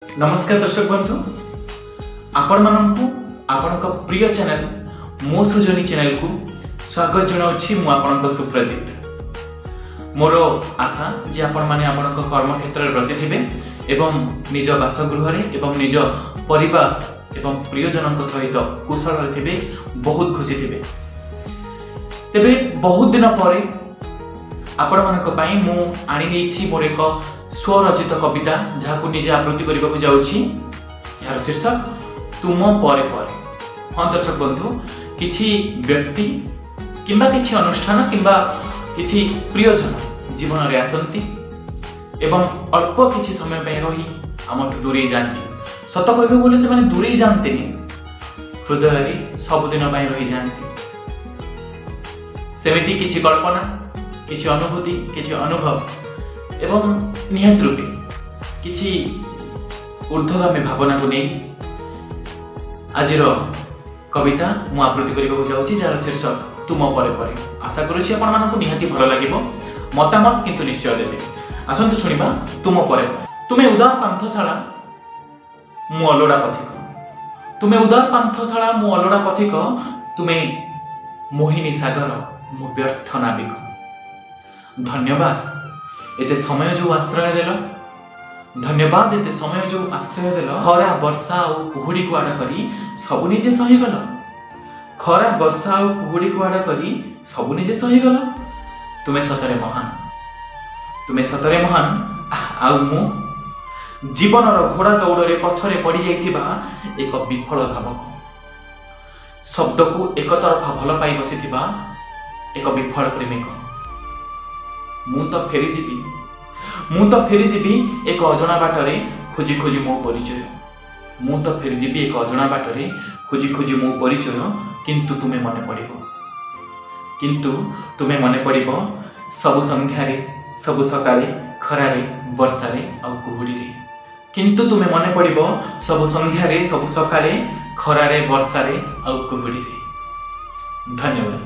ନମସ୍କାର ଦର୍ଶକ ବନ୍ଧୁ, ଆପଣମାନଙ୍କୁ ଆପଣଙ୍କ ପ୍ରିୟ ଚ୍ୟାନେଲ ମୋ ସୃଜନୀ ଚ୍ୟାନେଲକୁ ସ୍ୱାଗତ ଜଣାଉଛି। ମୁଁ ଆପଣଙ୍କ ସୁପ୍ରଜିତ। ମୋର ଆଶା ଯେ ଆପଣମାନେ ଆପଣଙ୍କ କର୍ମକ୍ଷେତ୍ରରେ ବ୍ରତୀ ଥିବେ ଏବଂ ନିଜ ବାସଗୃହରେ ଏବଂ ନିଜ ପରିବାର ଏବଂ ପ୍ରିୟଜନଙ୍କ ସହିତ କୁଶଳରେ ଥିବେ, ବହୁତ ଖୁସି ଥିବେ। ତେବେ ବହୁତ ଦିନ ପରେ ଆପଣମାନଙ୍କ ପାଇଁ ମୁଁ ଆଣି ନେଇଛି ମୋର ଏକ ସ୍ୱରଚିତ କବିତା, ଯାହାକୁ ନିଜେ ଆବୃତ୍ତି କରିବାକୁ ଯାଉଛି। ଏହାର ଶୀର୍ଷକ ତୁମ ପରେ ପରେ। ହଁ ଦର୍ଶକ ବନ୍ଧୁ, କିଛି ବ୍ୟକ୍ତି କିମ୍ବା କିଛି ଅନୁଷ୍ଠାନ କିମ୍ବା କିଛି ପ୍ରିୟଜନ ଜୀବନରେ ଆସନ୍ତି ଏବଂ ଅଳ୍ପ କିଛି ସମୟ ପାଇଁ ରହି ଆମଠୁ ଦୂରେଇ ଯାଆନ୍ତି। ସତ କହିବାକୁ ଗଲେ ସେମାନେ ଦୂରେଇ ଯାଆନ୍ତିନି, ହୃଦୟରେ ସବୁଦିନ ପାଇଁ ରହିଯାଆନ୍ତି। ସେମିତି କିଛି କଳ୍ପନା, କିଛି ଅନୁଭୂତି, କିଛି ଅନୁଭବ ଏବଂ ନିହାତି ରୂପେ କିଛି ଉର୍ଦ୍ଧ୍ୱଗାମୀ ଭାବନାକୁ ନେଇ ଆଜିର କବିତା ମୁଁ ଆବୃତ୍ତି କରିବାକୁ ଯାଉଛି, ଯାହାର ଶୀର୍ଷକ ତୁମ ପରେ ପରେ। ଆଶା କରୁଛି ଆପଣମାନଙ୍କୁ ନିହାତି ଭଲ ଲାଗିବ। ମତାମତ କିନ୍ତୁ ନିଶ୍ଚୟ ଦେବେ। ଆସନ୍ତୁ ଶୁଣିବା ତୁମ ପରେ ପରେ। ତୁମେ ଉଦାର ପାନ୍ଥଶାଳା, ମୁଁ ଅଲୋଡ଼ା ପଥିକ। ତୁମେ ଉଦାର ପାନ୍ଥଶାଳା, ମୁଁ ଅଲୋଡ଼ା ପଥିକ। ତୁମେ ମୋହିନୀ ସାଗର, ମୁଁ ବ୍ୟର୍ଥ ନାବିକ। ଧନ୍ୟବାଦ ଏତେ ସମୟ ଯୋଉ ଆଶ୍ରୟ ଦେଲ। ଧନ୍ୟବାଦ ଏତେ ସମୟ ଯୋଉ ଆଶ୍ରୟ ଦେଲ। ଖରା, ବର୍ଷା ଆଉ କୁହୁଡ଼ିକୁ ଆଡ଼ କରି ସବୁ ନିଜେ ସହିଗଲ। ଖରା, ବର୍ଷା ଆଉ କୁହୁଡ଼ିକୁ ଆଡ଼ କରି ସବୁ ନିଜେ ସହିଗଲ। ତୁମେ ସତରେ ମହାନ, ତୁମେ ସତରେ ମହାନ। ଆଉ ମୁଁ ଜୀବନର ଘୋଡ଼ା ଦୌଡ଼ରେ ପଛରେ ପଡ଼ିଯାଇଥିବା ଏକ ବିଫଳ ଧାବକ, ଶବ୍ଦକୁ ଏକତରଫା ଭଲ ପାଇ ବସିଥିବା ଏକ ବିଫଳ ପ୍ରେମିକ। ମୁଁ ତ ଫେରିଯିବି, ମୁଁ ତ ଫେରିଯିବି ଏକ ଅଜଣା ବାଟରେ ଖୋଜି ଖୋଜି ମୋ ପରିଚୟ। ମୁଁ ତ ଫେରିଯିବି ଏକ ଅଜଣା ବାଟରେ ଖୋଜି ଖୋଜି ମୋ ପରିଚୟ। କିନ୍ତୁ ତୁମେ ମନେ ପଡ଼ିବ, କିନ୍ତୁ ତୁମେ ମନେ ପଡ଼ିବ ସବୁ ସନ୍ଧ୍ୟାରେ, ସବୁ ସକାଳେ, ଖରାରେ, ବର୍ଷାରେ ଆଉ କୁହୁଡ଼ିରେ। କିନ୍ତୁ ତୁମେ ମନେ ପଡ଼ିବ ସବୁ ସନ୍ଧ୍ୟାରେ, ସବୁ ସକାଳେ, ଖରାରେ, ବର୍ଷାରେ ଆଉ କୁହୁଡ଼ିରେ। ଧନ୍ୟବାଦ।